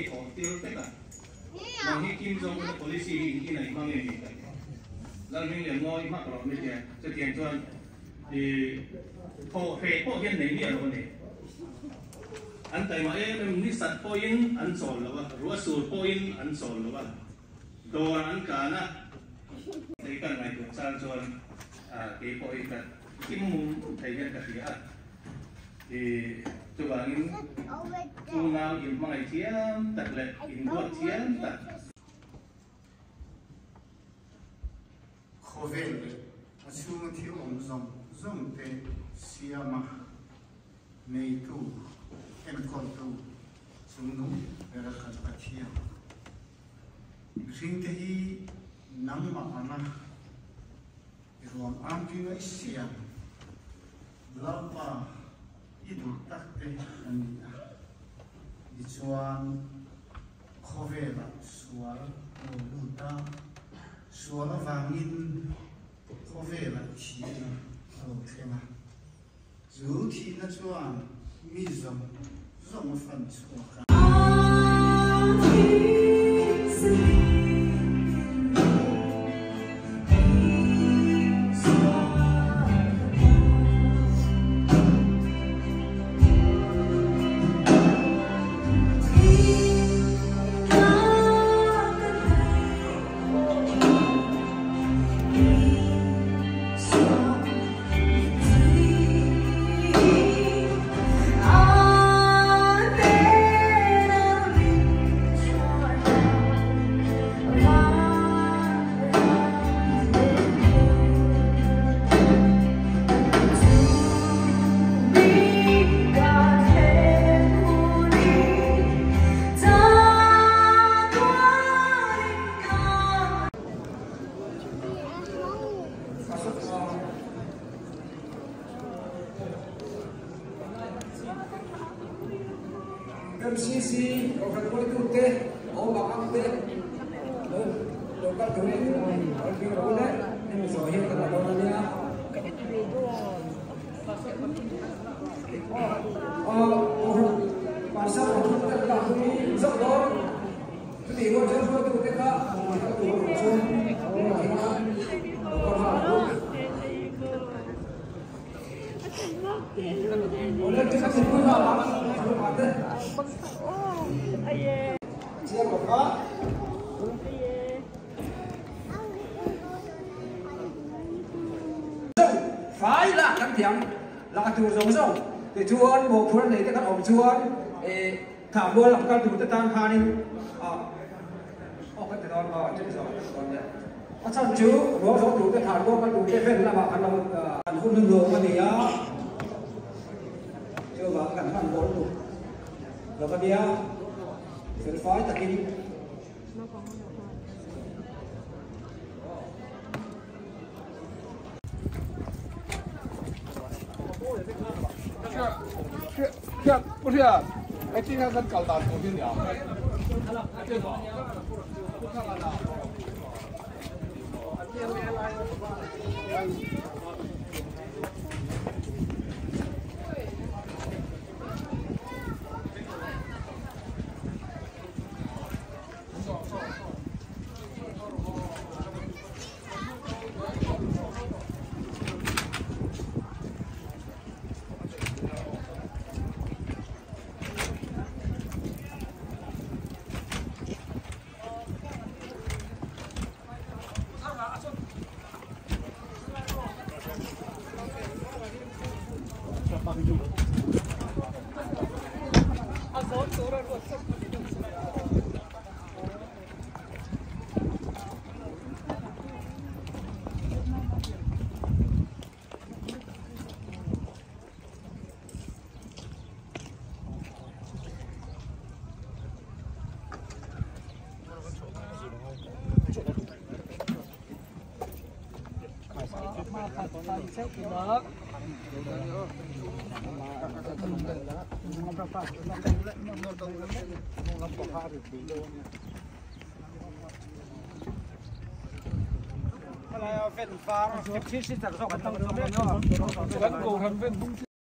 i thawh tir vek a. Nang hi Kim Jong Un-a policy hi in inah i hmang em ni ka ti. Lalhming leh ngawi hmak rawh mi tia. Chutiang chuan i thawh hreh pawh hian nei miah lo a ni. An taima em em, ni sat pawhin an chawl lo a, ruah sur pawhin an chawl lo a, dawrah an tlan a. Hei kan ngaihtuah chang chuan kei pawh hi ka kim mum mum thei hian ka hria a. I chuvangin unau inhmangaih thiam tak leh inbuat thiam tak. Khawvel leh a chhunga thil awm zawng zawng te siama neitu, enkawltu chungnung bera kan Pathian. Mihringte hi nangmah anga i ruang amkinga i siam Lalpa i duh takte an ni a. Tichuan khawvelah sual a lo lut a, sual avangin khawvelah thihna a lo thleng a. Chu thihna chuan mi zawng zawng a fan chhuak a. MCC Kohhran hruaitute awm ang ang te lo lo kal turin rawn hming rawh u le hemi zawh hian kan la dawn a nia. Aw Kohhran Pastor pathum te an lak hi zauh dawn. Chutih rual chuan hruaitute kha kal tur awm chuan tunah hian lo kal nghal ang u. Awle chu kan inpui nghal ang chhungah te. Chiang lo kha. Zawng fai lak kan thiam lak tur zawng zawng tichuan mawhphurh nei te kan awm chuan eh Thah mual lam kal turte tan khanin aw kan ti dawn maw an ṭin zawh kan ti dawn nia. A chhan chu ruang zawh turte thah mual kal turte vel lamah kan lo kan hun hun nuam a ni a, chuvang kan hman bawl tuk lo a nia, felfai takin.